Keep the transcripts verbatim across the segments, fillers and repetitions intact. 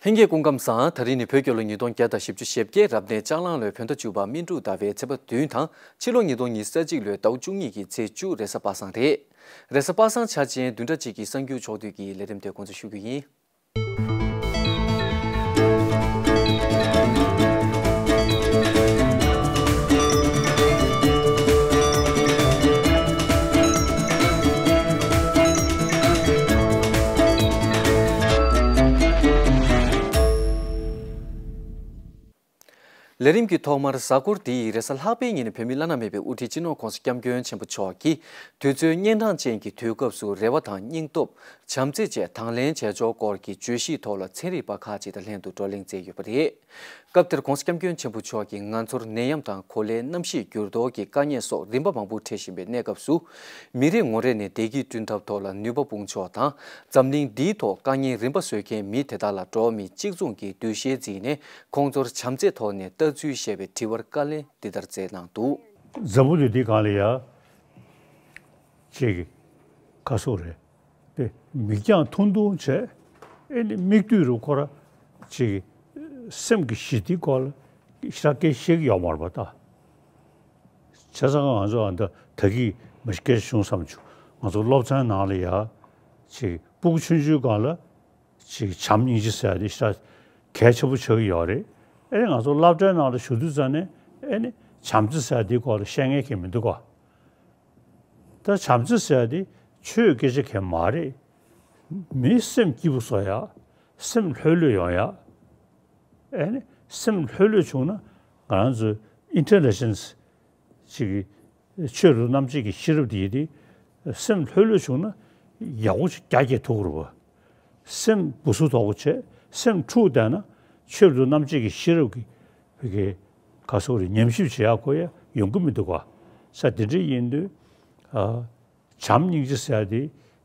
ལྷན་རྒྱས་སྐུ་ཁམས་བཟང་། ད་རིང་ནི་བོད་རྒྱལ་ལོ་ཉིས་སྟོང་བརྒྱ་དང་བཞི་བཅུ་ཞེ་བརྒྱད་རབ་གནས་ལྕགས་གླང་ལོའི་བོད་ཟླ་བཅུ་པ་སྨིན་དྲུག་ཟླ་བའི་ཚེས་པ་བདུན་དང་ཕྱི་ལོ་ཉིས་སྟོང་ཉི་ཤུ་རྩ་གཅིག་ལོའི་ཟླ་བ་བཅུ་གཉིས་ཀྱི་ཚེས་བཅུ་རེས་གཟའ་པ་སངས་རེད། རེས་གཟའ་པ་སངས་འཆར་ཅན་བདུན་ཕྲག་གཅིག་གི་གསར་འགྱུར་ཕྱོགས་བསྡུས་ཀྱི་ལས་རིམ་དེ་འགོ་འཛུགས་ཞུ་རྒྱུ་ཡིན། ལས་རིམ་གྱི་ཐོག་མར་གཟའ་འཁོར་འདིའི་རེས་གཟའ་ལྷག་པའི་ཉིན་བོད་མི་བླ་ན་མེད་པའི་དབུ་ཁྲིད་སྤྱི་ནོར་༸གོང་ས་༸སྐྱབས་མགོན་ཆེན་པོ་མཆོག་གིས་དུས་ཚོད་གཉན་འཕྲང་ཅན་གྱི་དུས་སྐབས་སུ་རེ་བ་དང་སྙིང་སྟོབས། བྱམས་བརྩེ་བཅས་དང་ལེན་བྱས་ཕྱོགས་སྐོར་གྱི་བརྗོད་གཞིའི་ཐོག་ལ་ཚན་རིག་པ་ཁག་ཅིག་དང་ལྷན་དུ་བགྲོ་གླེང་མཛད་ཡོད་པ་རེད། སྐབས་དེར་༸གོང་ས་༸སྐྱབས་མགོན་ཆེན་པོ་མཆོག་གིས་ང་ཚོར་ནད་ཡམས་དང་གོ་ལའི་གནམ་གཤིས་འགྱུར་ལྡོག་གི་དཀའ་ངལ་སོགས་རིམ་པ་མང་པོ་འཕྲད་བཞིན་པའི་གནས་སྐབས་སུ། མི་རེ་ངོ་རེ་ནས་བདེ་སྐྱིད་བསྐྲུན་ཐབས་ཐོག་ལ་ནུས་པ་སྤུངས་ཕྱོགས་དང་། འཛམ་གླིང་འདིའི་ཐོག་དཀའ་ངལ་རིམ་པ་བཟོ་མཁན་མི་དེ་དག་ལ་འགྲོ་བ་མིའི་གཅིག་མཚུངས་ཀྱི་འདུ་ཤེས་འཛིན་ནས་ཁོང་ཚོར་བྱམས་བརྩེའི་ཐོག་ནས་ལྟ་ཚུལ་ཞེས་པའི་དྲི་བར་བཀའ་ལན་འདི་ལྟར་སྩལ་གནང་འདུག། འཛམ་བུ་གླིང་འདི་སྒང་ལ་ཡ། ཅིག་ག་སོགས་རེད། དེ་མིག་རྒྱང་ཐུང་ཐུང་བྱས། ཨེ་ནི་མིག་ལྟོས་རུ་ཁོ་ར་ཅིག་སེམས་ཀྱི་ཞི་བདེའི་སྐོར་ལ་ཤ་སྐད་བཤད་ཀྱི་ཡོད་མ་རེད་པ་ད། བྱས་ཙང་ང་ཚོ་ཨ་ད་ད་གིན་མ་གཞི་སྐད་ཆ་བྱུང་བསམ་བྱུང་། ང་ཚོ་སློབ་ཚན་ནང་ལ་ཡ་ཅིག་སྤུ་གུ་ཆུང་ཆུང་སྒང་ལ་ཅིག་བྱམས་སྙིང་རྗེ་ཟེར་ཡ་དེ་ཤ་གལ་ཆེན་པོ་ཆགས་ཀྱི་ཡོད་རེད། ཨེ་ནི་ང་ཚོ་སློབ་གྲྭའི་ནང་ལ་ཞུགས་དུས་ཙང་ནས་ཨེ་ནི་བྱམས་བརྩེ་ཟེར་ཡ་དེའི་སྐོར་ལ་བཤད་མཁན་གང་ཡང་མི་འདུག་ག། ད་བྱམས་བརྩེ་ཟེར་ཡ་དེ་ཆོས་སྐད་ཆ་གང་ཡང་མ་རེད། མིའི་སེམས་སྐྱིད་པོ་བཟོ་ཡ། སེམས་ལྷོད་ལྷོད་ཡོང་ཡ། ཨེ་ནི་སེམས་ལྷོད་ལྷོད་བྱུང་ན་ང་རང་ཚོའི་ཨིན་ཊེ་ལི་ཇེན་སི་ཅིག་ཆོས་རབ་ཏུ་རྣམ་འབྱེད་ཀྱི་ཤེས་རབ་དེ་ཡིན་ཏེ། སེམས་ལྷོད་ལྷོད་བྱུང་ན་ཡག་པོ་ཞིག་རྒྱ་སྐྱེད་ཐུབ་ཀྱི་རེད་པ། སེམས་སྦུ་སུབ་དོག་པོ་བྱས། སེམས་འཁྲུགས་བསྡད་ན་ཆོས་རབ་ཏུ་རྣམ་འབྱེད་ཀྱི་ཤེས་རབ་ཀྱི་བི་གའི་ག་སོགས་རེད། ཉམས་ཞིབ་བྱེད་ཡག་ཁོ་ཡ་ཡོང་གི་མི་འདུག་ག། ས་དེ་འདྲ་ཡིན་དུས། ཨ། བྱམས་སྙིང་རྗེ་ཟེར་ཡ་དེ་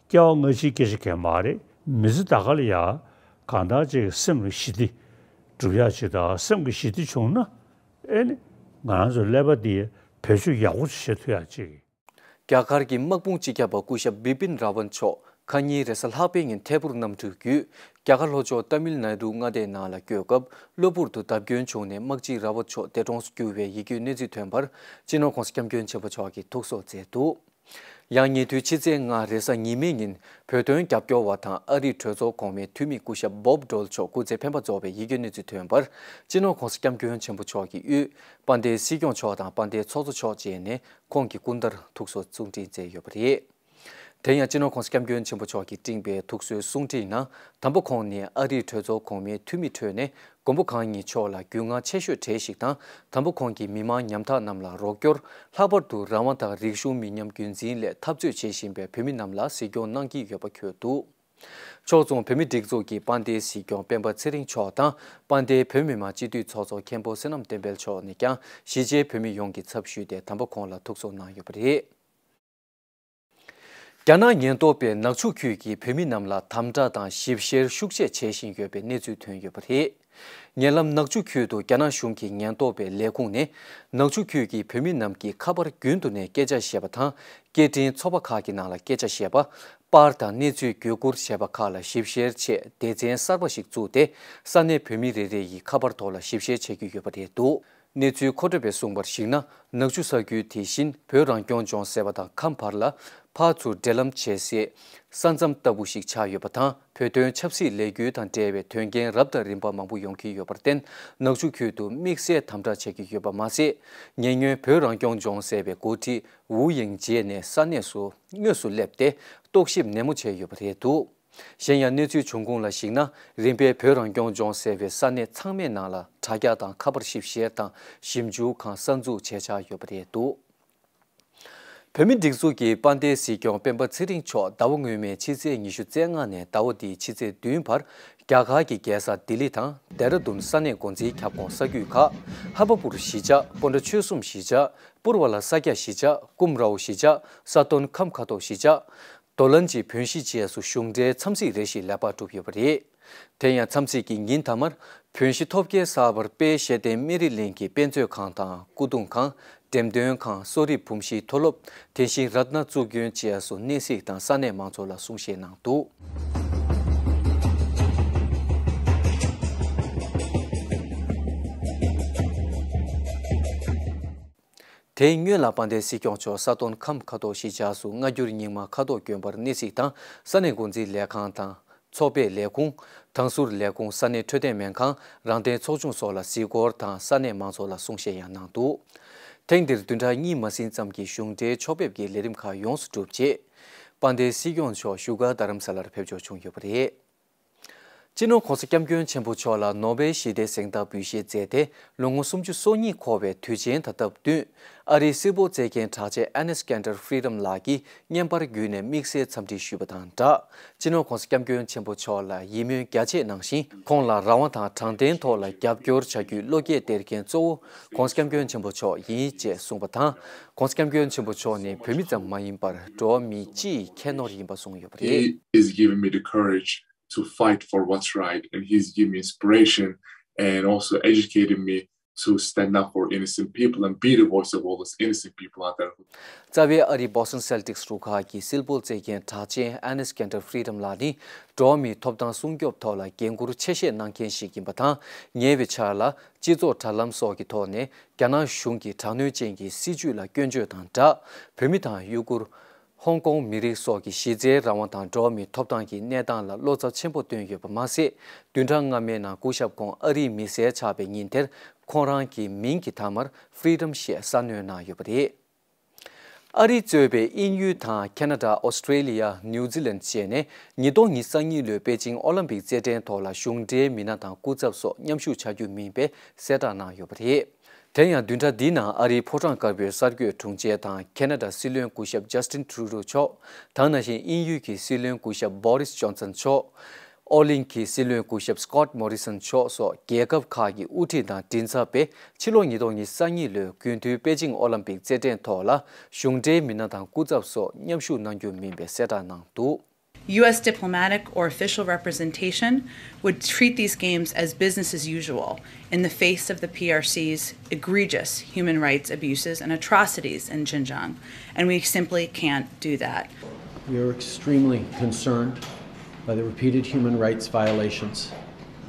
སྐྱེ་བ་སྔ་ཕྱིའི་སྐད་ཆ་གང་ཡང་མ་རེད། མི་ཚེ་ད་ག་ལ་ཡ་གང་ལྟར་ཅིག་སེམས་ལ་ཞི་བདེ་སྒྲུབ་ཡག་ཅིག་དང་། སེམས་ཀྱི་ཞི་བདེ་བྱུང་ན་ཨེ་ནི་ང་རང་ཚོའི་ཀླད་པ་འདི་བེད་སྤྱོད་ཡག་པོ་ཞིག་བྱེད་ཐུབ་ཡག་ཅིག། རྒྱ་གར་གྱི་དམག་དཔུང་སྤྱི་ཁྱབ་པ་སྐུ་ཞབས་བི་པིན་ར་ཝན་མཆོག་ཁ་ཉིན་རེས་གཟའ་ལྷག་པའི་ཉིན་ཐད་འཕུར་གནམ་གྲུས་བརྒྱུད་རྒྱ་གར་ལྷོ་ཕྱོགས་ཏ་མིལ་ནཱ་ཌུ་མངའ་སྡེའི་ནང་ལ་བསྐྱོད་སྐབས་གློ་བུར་དུ་བརྡབ་སྐྱོན་བྱུང་ནས་དམག་སྤྱི་ར་ཝན་མཆོག་འདས་གྲོངས་སུ་གྱུར་བའི་ཡིད་སྐྱོའི་གནས་ཚུལ་ཐོན་པར་སྤྱི་ནོར་༸གོང་ས་༸སྐྱབས་མགོན་ཆེན་པོ་མཆོག་གིས་ཐུགས་གསོ་མཛད་འདུག། ཡང་ཉེ་དུས་ཕྱི་ཚེས་ལྔ་རེས་གཟའ་ཉི་མའི་ཉིན་བོད་དོན་རྒྱབ་སྐྱོར་བ་དང་ཨ་རིའི་གྲོས་ཚོགས་གོང་མའི་འཐུས་མི་སྐུ་ཞབས་བོབ་ཌོལ་མཆོག་སྐུ་ཚེ་འཕེན་པ་རྫོགས་པའི་ཡིད་སྐྱོའི་གནས་ཚུལ་ཐོན་པར་སྤྱི་ནོར་༸གོང་ས་༸སྐྱབས་མགོན་ཆེན་པོ་མཆོག་གིས་དབུས་དཔལ་ལྡན་སྲིད་སྐྱོང་མཆོག་དང་དཔལ་ལྡན་ཚོགས་གཙོ་མཆོག་བཅས་ནས་ཁོང་གི་སྐུ་ཟླར་ཐུགས་གསོ་གསུང་འཕྲིན་མཛད་ཡོད་པ་རེད། དེ་ཡང་སྤྱི་ནོར་༸གོང་ས་༸སྐྱབས་མགོན་ཆེན་པོ་མཆོག་གིས་སྤྲིངས་པའི་ཐུགས་གསོའི་གསུང་འཕྲིན་ནང་། དམ་པ་ཁོང་ནི་ཨ་རིའི་གྲོས་ཚོགས་གོང་མའི་འཐུས་མི་ཁྲོད་ནས་མགོན་པོ་གང་ཉིད་མཆོག་ལ་རྒྱུས་མངའ་ཆེ་ཤོས་གྲས་ཤིག་དང་། དམ་པ་ཁོང་གིས་མི་མང་ཉམ་ཐག་རྣམས་ལ་རོགས་སྐྱོར། ལྷག་པར་དུ་རང་དབང་དང་རིག་གཞུང་མི་ཉམས་རྒྱུན་འཛིན་སླད་འཐབ་རྩོད་བྱེད་བཞིན་པའི་བོད་མི་རྣམས་ལ་གཟིགས་སྐྱོང་གནང་གི་ཡོད་པ་འཁོད་འདུག། ཕྱོགས་མཚུངས་བོད་མིའི་སྒྲིག་འཛུགས་ཀྱི་དཔལ་ལྡན་གཟིགས་སྐྱོང་སྤེན་པ་ཚེ་རིང་མཆོག་དང་། དཔལ་ལྡན་བོད་མི་མང་སྤྱི་འཐུས་ཚོགས་གཙོ་མཁན་པོ་བསོད་ནམས་བསྟན་འཕེལ་མཆོག་ནས་ཀྱང་གཞིས་བྱེས་བོད་མི་ཡོངས་ཀྱི་ཚབ་ཞུས་ཏེ་དམ་པ་ཁོང་ལ་ཐུགས་གསོ་གནང་ཡོད་པ་རེད། རྒྱ་ནག་ཉེན་རྟོག་པས་ནག་ཆུ་ཁུལ་གྱི་བོད་མི་རྣམས་ལ་དམ་དྲག་དང་ཞིབ་བཤེར་ཤུགས་ཆེ་བྱེད་བཞིན་ཡོད་པའི་གནས་ཚུལ་ཐོན་ཡོད་པ་རེད། ཉེ་ལམ་ནག་ཆུ་ཁུལ་དུ་རྒྱ་ནག་གཞུང་གི་ཉེན་རྟོག་པའི་ལས་ཁུངས་ནས་ནག་ཆུ་ཁུལ་གྱི་བོད་མི་རྣམས་ཀྱི་ཁ་པར་རྒྱུན་དུ་ནས་སྐད་ཆ་བཤད་པ་དང་། སྐད་འཕྲིན་ཚོགས་པ་ཁག་གི་ནང་ལ་སྐད་ཆ་བཤད་པ། པར་དང་གནས་ཚུལ་བརྒྱུད་བསྐུར་བྱས་པ་ཁག་ལ་ཞིབ་བཤེར་ཆེད་སྡེ་ཚན་གསར་པ་ཞིག་བཙུགས་ཏེ། ས་གནས་བོད་མི་རེ་རེ་ཡི་ཁ་པར་ཐོག་ལ་ཞིབ་བཤེར་བྱེད་ཀྱི་ཡོད་པ་རེད་འདུག། གནས་ཚུལ་མཁོ་སྤྲོད་པས་གསུངས་པར་གཞིགས་ན། ནག་ཆུ་ས་ཁུལ་དེ་བཞིན་བོད་རང་སྐྱོང་ལྗོངས་ཟེར་བ་དང་ཁམས་བར་ལ་ཕར་ཚུར་འབྲེལ་ལམ་བྱེད་སའི་ས་མཚམས་ལྟ་བུ་ཞིག་ཆགས་ཡོད་པ་དང་། བོད་དོན་ཆབ་སྲིད་ལས་འགུལ་དང་འབྲེལ་བའི་དོན་རྐྱེན་རབ་དང་རིམ་པ་མང་པོ་ཡོང་གི་ཡོད་པར་བརྟེན། ནག་ཆུ་ཁུལ་དུ་དམིགས་བསལ་དམ་དྲག་བྱེད་ཀྱི་ཡོད་པ་མ་ཟད། ཉེ་སྔོན་བོད་རང་སྐྱོང་ལྗོངས་ཟེར་བའི་འགོ་ཁྲིད་ཝུའུ་དབྱིང་ཇེ་ནས་ས་གནས་སུ་དངོས་སུ་སླེབས་ཏེ་རྟོག་ཞིབ་ནན་མོ་བྱས་ཡོད་པ་རེད་འདུག། གཞན་ཡང་གནས་ཚུལ་འབྱུང་ཁུངས་ལ་གཞིགས་ན། རིམ་པས་བོད་རང་སྐྱོང་ལྗོངས་ཟེར་བའི་ས་གནས་ཚང་མའི་ནང་ལ་དྲ་རྒྱ་དང་ཁ་པར་ཞིབ་བཤེར་དང་ཞིབ་འཇུག་ཁང་གསར་འཛུགས་བྱས་ཆགས་ཡོད་པ་རེད་འདུག། བོད་མིའི་སྒྲིག་འཛུགས་ཀྱི་དཔལ་ལྡན་གཟིགས་སྐྱོང་སྤེན་པ་ཚེ་རིང་མཆོག་ཟླ་བ་སྔོན་མའི་ཕྱི་ཚེས་ཉི་ཤུ་རྩ་ལྔ་ནས་ཟླ་བ་འདིའི་ཕྱི་ཚེས་བདུན་བར་རྒྱ་གར་གྱི་རྒྱལ་ས་ལྡི་ལི་དང་ལྡེ་ར་ལྡུན་ས་གནས་འགོ་འཛིན་ཁྱབ་ཁོངས་ས་ཁུལ་ཁག། ཧ་པ་པུར་གཞིས་ཆགས། པོན་ཊ་ཆོལ་གསུམ་གཞིས་ཆགས། པུར་བ་ལ་ས་སྐྱ་གཞིས་ཆགས། ཀུམ་རའོ་གཞིས་ཆགས། ས་ཏོན་ཁམས་ཁ་ཐོག་གཞིས་ཆགས། རྡོ་ལན་གྱི་བོན་གཞིས་བཅས་སུ་གཞུང་འབྲེལ་འཚམས་གཟིགས་རེ་ཞིག་ལེགས་པར་གྲུབ་ཡོད་པ་རེད། དེ་ཡང་འཚམས་གཟིགས་ཀྱི་ཉིན་མཐའ་མར་བོན་གཞིས་ཐོབ་སྐལ་གསར་པར་དཔལ་ཤེས་ལྡན་སྨན་རི་གླིང་གི་དཔེ་མཛོད་ཁང་དང་སྐུ་གདུང་ཁང་། འགྲེམས་སྟོན་ཁང་། གསོ་རིག་བུམ་གཞིའི་མཐོ་སློབ། དེ་བཞིན་རཏྣ་གཙུག་རྒྱན་བཅས་སུ་གནས་གཟིགས་དང་ས་གནས་མང་ཚོགས་ལ་གསུང་བཤད་གནང་འདུག། དེའི་སྔོན་ལ་དཔལ་ལྡན་སྲིད་སྐྱོང་མཆོག་ས་སྟོན་ཁམས་ཁ་ཐོག་གཞིས་ཆགས་སུ་སྔ་འགྱུར་རྙིང་མ་ཁ་དོག་གྱོན་པར་གནས་གཟིགས་དང་ས་གནས་འགོ་འཛིན་ལས་ཁང་དང་། ཚོགས་པའི་ལས་ཁུངས། དྭངས་ཟུར་ལས་ཁུངས། ས་གནས་འཕྲོད་བསྟེན་སྨན་ཁང་། རང་བདེན་ཚོགས་ཆུང་སོགས་ལ་གཟིགས་སྐོར་དང་ས་གནས་མང་ཚོགས་ལ་གསུང་བཤད་ཡང་གནང་འདུག་ཐེངས་འདིར་བདུན་ཕྲག་གཉིས་མ་ཟིན་ཙམ་གྱི་གཞུང་འབྲེལ་ཕྱོགས་ཕེབས་ཀྱི་ལས་རིམ་ཁག་ཡོངས་སུ་གྲུབ་རྗེས། དཔལ་ལྡན་སྲིད་སྐྱོང་མཆོག་བཞུགས་སྒར་རྡ་རམ་ས་ལར་ཕེབས་འབྱོར་བྱུང་ཡོད་པ་རེད། སྤྱི་ནོར་༧གོང་ས་༧སྐྱབས་མགོན་ཆེན་པོ་མཆོག་ལ་ནོ་བེལ་ཞི་བདེའི་གཟེངས་རྟགས་འབུལ་བཞེས་མཛད་དེ་ལོ་ངོ་སུམ་ཅུ་སོ་གཉིས་འཁོར་བའི་དུས་ཆེན་དང་སྟབས་བསྟུན། ཨ་རིའི་སིལ་སྤོལ་རྩེད་མཁན་གྲགས་ཅན་ཨ་ནེ་སི་ཀན་ཌར་ཧྥི་རི་ཌམ་ལགས་ཀྱིས་བརྙན་པར་བརྒྱུད་ནས་དམིགས་བསལ་འཚམས་འདྲི་ཞུས་པ་དང་སྦྲགས། སྤྱི་ནོར་༧གོང་ས་༧སྐྱབས་མགོན་ཆེན་པོ་མཆོག་ལ་ཡིད་སྨོན་རྒྱ་ཆེ་གནང་ཞིང་། ཁོང་ལ་རང་དབང་དང་དྲང་བདེན་ཐོག་ལ་རྒྱབ་སྐྱོར་བྱ་རྒྱུའི་བློ་སྐྱེད་སྟེར་མཁན་གཙོ་བོ་༧གོང་ས་༧སྐྱབས་མགོན་ཆེན་པོ་མཆོག་ཡིན་ཅེས་གསུངས་པ་དང་། ༧གོང་ས་༧སྐྱབས་མགོན་ཆེན་པོ་མཆོག་ནི་བོད་མི་ཙམ་མ་ཡིན་པར་འགྲོ་བ་མི་སྤྱི་ཡི་ཁྱད་ནོར་ཡིན་པ་གསུངས་ཡོད་པ་རེད། He is giving me the courage to fight for what's right, and he's giving me inspiration and also educating me to stand up for innocent people and be the voice of all those innocent people out there. རྩ་བའི་ཨ་རིའི་Boston Celtics རུ་ཁག་གི་སིལ་སྤོལ་རྩེད་མཁན་གྲགས་ཅན་ཨ་ནེ་སི་ཀན་ཌར་ཧྥི་རི་ཌམ་ལགས་ནི་འགྲོ་བ་མིའི་ཐོབ་ཐང་སྲུང་སྐྱོབ་ཐོག་ལ་འགན་འཁུར་ཆེ་བཞེས་གནང་མཁན་ཞིག་ཡིན་པ་དང་། ཉེ་བའི་ཆར་ལ་སྤྱི་ཚོགས་དྲ་ལམ་སོགས་ཀྱི་ཐོག་ནས་རྒྱ་ནག་གཞུང་གི་དྲག་གནོན་ཅན་གྱི་སྲིད་བྱུས་ལ་སྐྱོན་བརྗོད་དང་སྦྲགས། བོད་མི་དང་ཡུ་གུར། ཧོང་ཀོང་མི་རིགས་སོགས་ཀྱི་གཞི་རྩའི་རང་དབང་དང་འགྲོ་བ་མིའི་ཐོབ་ཐང་གི་གནས་སྟངས་ལ་བློ་འཚབ་ཆེན་པོ་བཏོན་ཡོད་པ་མ་ཟད། བདུན་ཕྲག་སྔ་མའི་ནང་སྐུ་ཞབས་ཁོང་ཨ་རིའི་མི་སེར་ཆགས་པའི་ཉིན་དེར་ཁོང་རང་གི་མིང་གི་མཐའ་མར་Freedom ཞེས་གསར་སྣོན་གནང་ཡོད་པ་རེད། ཨ་རི་གཙོས་པའི་དབྱིན་ཡུལ་དང་ཁེ་ན་ཌ། ཨོ་སི་ཀྲེ་ལི་ཡ། ནིའུ་ཛི་ལན་བཅས་ནས་ཉིས་སྟོང་ཉི་ཤུ་རྩ་གཉིས་ལོའི་པེ་ཅིང་ཨོ་ལིམ་པིག་རྩེད་འགྲན་ཐོག་ལ་གཞུང་འབྲེལ་མི་སྣ་དང་སྐུ་ཚབ་སོགས་མཉམ་ཞུགས་བྱ་རྒྱུ་མིན་པའི་གསལ་བསྒྲགས་གནང་ཡོད་པ་རེད། དེ་ཡང་བདུན་ཕྲག་འདིའི་ནང་ཨ་རིའི་ཕོ་བྲང་དཀར་པོའི་གསར་འགོད་དྲུང་ཆེ་དང་ཁེ་ན་ཌ་སྲིད་བློན་སྐུ་ཞབས་ཇ་སི་ཊིན་ཊུ་རུ་ཌོ་མཆོག་དང་། ནང་བཞིན་དབྱིན་ཡུལ་གྱི་སྲིད་བློན་སྐུ་ཞབས་བྷོ་རིས་ཇོན་སན་མཆོག་ཨོ་གླིང་གི་སྲིད་བློན་སྐུ་ཞབས་སྐོད་མོ་རི་སན་མཆོག་སོགས་རྒྱལ་ཁབ་ཁག་གི་དབུ་ཁྲིད་དང་མགྲིན་ཚབ་པས་ཕྱི་ལོ་ཉིས་སྟོང་ཉི་ཤུ་རྩ་གཉིས་ལོའི་དགུན་དུས་པེ་ཅིང་ཨོ་ལིམ་པིག་རྩེད་འགྲན་ཐོག་ལ་གཞུང་འབྲེལ་མི་སྣ་དང་སྐུ་ཚབ་སོགས་མཉམ་ཞུགས་གནང་རྒྱུ་མིན་པའི་གསལ་བསྒྲགས་གནང་འདུག། U S diplomatic or official representation would treat these games as business as usual in the face of the P R C's egregious human rights abuses and atrocities in Xinjiang, and we simply can't do that. We are extremely concerned by the repeated human rights violations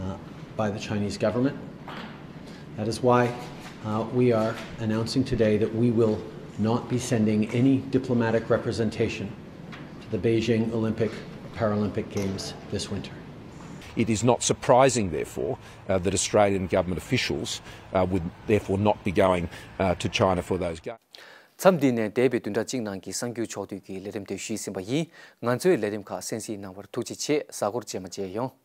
uh, by the Chinese government. That is why uh, we are announcing today that we will not be sending any diplomatic representation to the Beijing Olympic Paralympic Games this winter. It is not surprising, therefore, uh, that Australian government officials uh, would therefore not be going uh, to China for those games. མཚམས་འདི་ནས་འདས་པའི་བདུན་ཕྲག་གཅིག་ནང་གི་གསར་འགྱུར་ཕྱོགས་བསྡུས་ཀྱི་ལས་རིམ་དེ་ཞུས་ཟིན་པ་ཡིན། ང་ཚོའི་ལས་རིམ་ཁག་གསན་གཟིགས་གནང་བར་ཐུགས་རྗེ་ཆེ། གཟའ་འཁོར་རྗེས་མ་མཇལ་ཡོང་།